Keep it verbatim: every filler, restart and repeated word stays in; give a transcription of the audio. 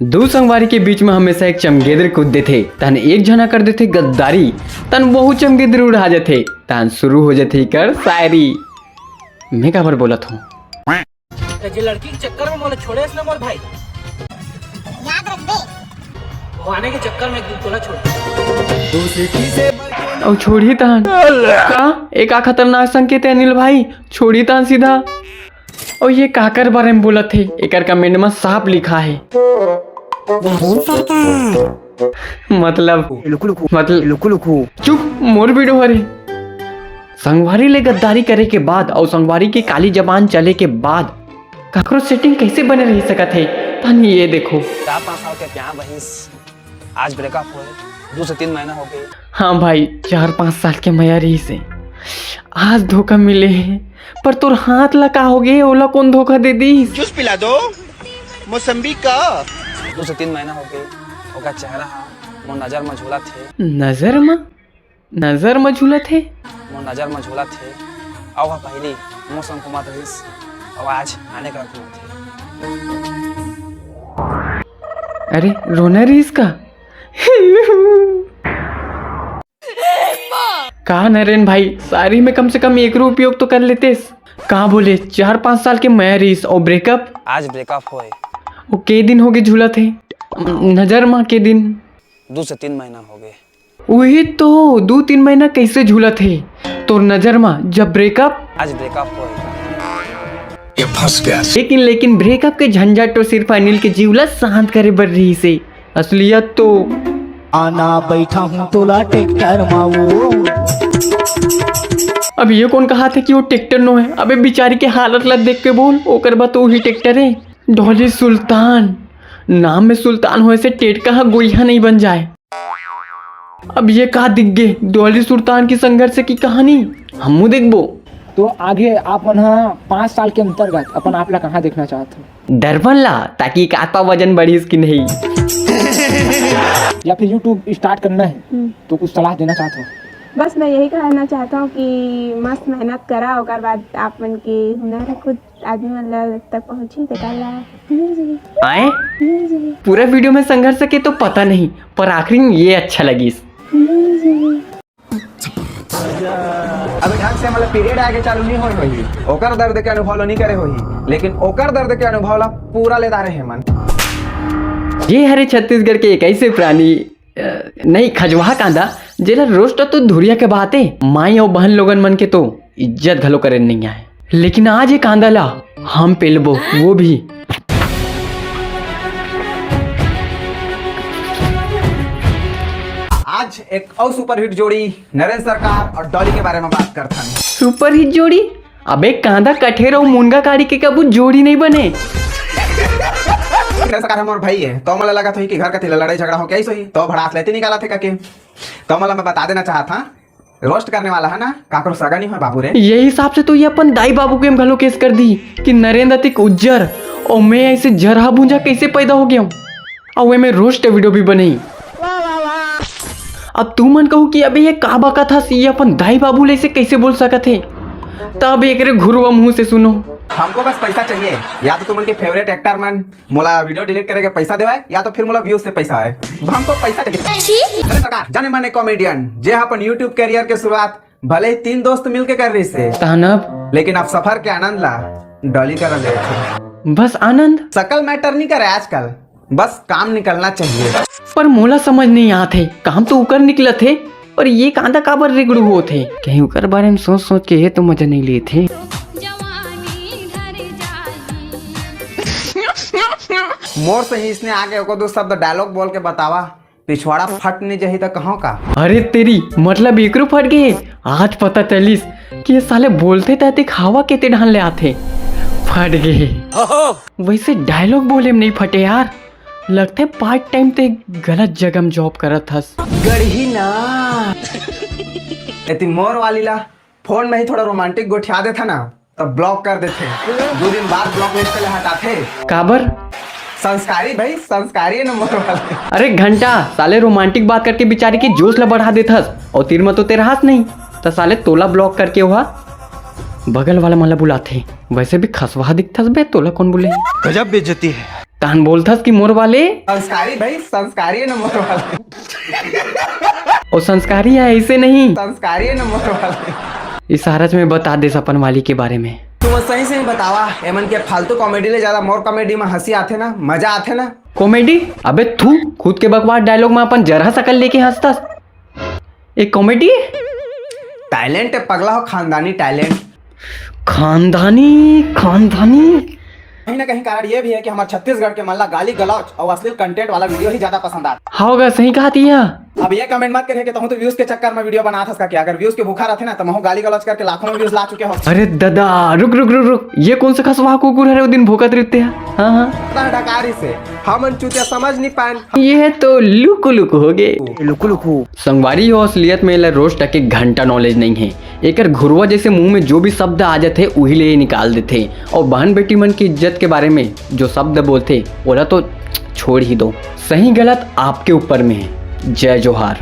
दू संगवारी के बीच में हमेशा एक चमगेदर कूद देथे, तहन एक झना कर देथे गद्दारी, तहन वहू चमगेदर उड़ा जाथे, तहन शुरू हो जाथे एकर शायरी। मैं काबर बोलत हूँ? जे लड़की के चक्कर में मोला छोड़ेस ना मोर भाई, याद रखबे। वो आने के चक्कर में एक दिन तोला छोड़। अउ छोड़ही तहन का? एक आ खतरनाक संकेत है अनिल भाई, छोड़ही तहन सीधा। अउ ये काकर बारे में बोलत हे? एकर कमेंट में साफ लिखा है। गरीब सरकार। मतलब, लुकु लुकु, मतलब, लुकु लुकु। चुप, मोर वीडियो हरे। संगवारी ले गद्दारी करे के बाद अउ संगवारी के काली जबान चले के बाद काकरो सेटिंग कैसे बने रह सकत हे? तहन ये देखो। चार पाँच साल के प्यार रहिस, आज ब्रेकअप होए, दू से तीन महीना हो गए। हाँ भाई, चार पाँच साल के मया रहिस हे, आज धोखा मिले हे, पर तोर हाथ ला का हो गए, ओला कौन धोखा दे दीस? जूस पिला दो मौसम्बी का। दू से तीन महीना हो गए, ओकर चेहरा हा मोर नजर में झूलत हे। नजर में? नजर म झूलत हे। मोर नजर म झूलत हे। अउ हा पहिली मोर संग घूमत रहिस, अउ आज आने का घूमत हे। अरे, रोना रहिस का? का नरेन भाई, शायरी में कम से कम एकरो उपयोग तो कर लेतेस। का बोले, चार पाँच साल के मया रहिस अउ ब्रेकअप? आज ब्रेकअप होए। ओ के दिन होगे झूलत हे? नजर म के दिन? दू से तीन महीना होगे। उही तो, दू तीन महीना कैसे झूलत हे तोर नजर म, जब ब्रेकअप? आज ब्रेकअप होए। ये फंस गया। लेकिन, लेकिन ब्रेकअप के झंझट तो सिर्फ अनिल के जीव ला शांत करे बर रहिस हे। असलियत तो आना बैठा हूँ तोला ट्रैक्टर मा वो। अब ये कौन कहाथे कि वो ट्रैक्टर नो हे? अबे बिचारी के हालत ला देख के बोल, ओकर बाद तो वही ट्रैक्टर हे। डॉली सुल्तान, नाम में सुल्तान होए से टेटका ह गोइहा नहीं बन जाए। अब ये का दिख गे, डॉली सुल्तान की संघर्ष की कहानी हमू देखबो। तो आगे आप मन ह पाँच साल के अंतर्गत अपन आप ला कहाँ देखना चाहत हो? दर्पण ला, ताकि काका वजन बढ़िस कि नहीं। या फिर YouTube start करना है, हम्म। तो कुछ सलाह देना चाहत हो? बस मैं यही कहना चाहता हूँ कि मस्त मेहनत करा, ओकर बाद आप मन के हुनर खुद आदमी मन ला तक पहुँची, तेकर ला मिल जाही। आए? मिल जाही। पूरा वीडियो में संघर्ष के तो पता नहीं, पर आखिरी में ये अच्छा लगिस। मिल जाही। अबे ढंग से मतलब पीरियड आगे चालू नहीं होई होही, ओकर दर्द के अनुभव लो नहीं करे होही, लेकिन ओकर दर्द के अनुभव ला पूरा ले डारे हे मन। ये हरे छत्तीसगढ़ के एक ऐसे प्राणी, अ, नहीं, खजवाहा कांदा, जेला रोस्ट तो धुरिया के बात हे, माई अउ बहन लोगन मन के तो इज्जत घलो करे नहीं आए, लेकिन आज ये कांदा ला हम पेलबो, वो भी। आज एक अउ सुपरहिट जोड़ी नरेंद्र सरकार अउ डॉली के बारे में बात करथन। सुपरहिट जोड़ी? अबे कांदा कठेर अउ मुनगा काड़ी के कभू जोड़ी नहीं बने। नरेंद्र सरकार हमर भाई हे, तो मोला लगत होही कि घर कति ला लड़ाई झगड़ा होके आइस होही, तो भड़ास लेते निकालत हे कके। तो मोला मैं बता देना चाहत हूँ, रोस्ट करने वाला हे ना, काकरो सगा नहीं होय बाबू रे। ये हिसाब से तो ये अपन दाई बाबू के हम घलो केस कर दी कि नरेंद्र अतिक उज्जर अउ मैं ऐसे जरहा भूंजा कैसे पैदा हो गया हूँ। अउ एमे रोस्ट वीडियो भी बनही। अब तू मन कहू कि अबे ये का बकत हस, ये अपन दाई बाबू ले से कैसे बोल सकत हे? तब एकरे घुरवा मुंह से सुनो। हमको बस पैसा चाहिए, या तो तुमन के फेवरेट एक्टर मन मोला वीडियो डिलीट करे के पैसा देवाए, या तो फिर मोला व्यूज से पैसा आए। हमको पैसा चाहिए। छी। अरे सरकार, जाने माने कॉमेडियन, जे अपन YouTube करियर के शुरुआत भले ही तीन दोस्त मिलके कर रहिस हे, तहन अब? लेकिन अब सफर के आनंद ला डॉली करा ले थे। बस आनंद? सकल मैटर नहीं करे आजकल, बस काम निकलना चाहिए। पर मोला समझ नहीं आत हे, काम तो उकर निकलत हे, पर ये कांदा काबर रिगड़ू होत हे? कहीं उकर बारे में सोच सोच के ये तो मजा नहीं लेत हे। मोर से ही इसने आगे एको दो शब्द डायलॉग बोल के बतावा, पिछवाड़ा फट नहीं जाही त कहो का? अरे तेरी, मतलब एकरो फट गे? आज पता चलिस कि ये साले बोलथे त एतिक हवा के ते ढान ले आथे। फट गे। वैसे डायलॉग बोले में नहीं फटे यार, लगथे पार्ट टाइम ते गलत जगह में जॉब करत हस। गढ़ी ना। एती मोर वाली ला फोन में ही थोड़ा रोमांटिक गोठिया देथा ना, तब ब्लॉक कर देथे। दो दिन बाद ब्लॉक लिस्ट ले हटाथे। काबर? संस्कारी भाई, संस्कारी हे ना मोर वाला। अरे घंटा, साले रोमांटिक बात करके बिचारी के जोश ला बढ़ा देथस, अउ तीर में तो तेरा हाथ नहीं, त साले तोला ब्लॉक करके ओहा बगल वाला मन ला बुलाथे। वैसे भी खसवा दिखथस बे, तोला कौन बोले? गजब बेइज्जती है। कान बोलथस कि मोर वाले? संस्कारी भाई, संस्कारी है ना मोर वाले। ओ संस्कारी है, ऐसे नहीं। संस्कारी है ना मोर वाले। इशारा में बता देस अपन वाली के बारे में। तुम सही सही बतावा, एमन के फालतू कॉमेडी ले ज्यादा मोर कॉमेडी में हंसी आथे ना, मजा आथे ना। कॉमेडी? अबे थू, खुद के बकवास डायलॉग में अपन जरहा सकल लेके हंसतस। एक कॉमेडी? टैलेंट है पगला हो, खानदानी टैलेंट। खानदानी, खानदानी। कहीं ना कहीं कारण ये भी है कि हमारे छत्तीसगढ़ के मन ला गाली गलौज और अश्लील कंटेंट वाला वीडियो ही ज्यादा पसंद आता। हाँ गा, सही कहा थी यह। अब ये कमेंट मत करिए कि तुम तो व्यूज के चक्कर में वीडियो बनाथस का क्या। अगर व्यूज के भूखा रहते ना तो महू गाली गलौज करके लाखों में व्यूज ला चुके हो। अरे दादा, रुक रुक रुक रुक, ये कौन सा खसवा कुकुर है रे, वो दिन भोकत रहते हैं। हाँ हाँ। पता है डकारी से हमन चूतिया समझ नहीं पाए। ये तो लुक लुक हो गए। लुकु लुकु। संगवारी हो, असलियत में एला रोस्ट के घंटा नॉलेज नहीं है। एकर घुरवा जैसे मुंह में जो भी शब्द आ जाथे, उही ले ये निकाल देथे। और बहन बेटी मन की इज्जत के बारे में जो शब्द बोलथे, ओला तो छोड़ ही दो। सही गलत आपके ऊपर में है। जय जोहार।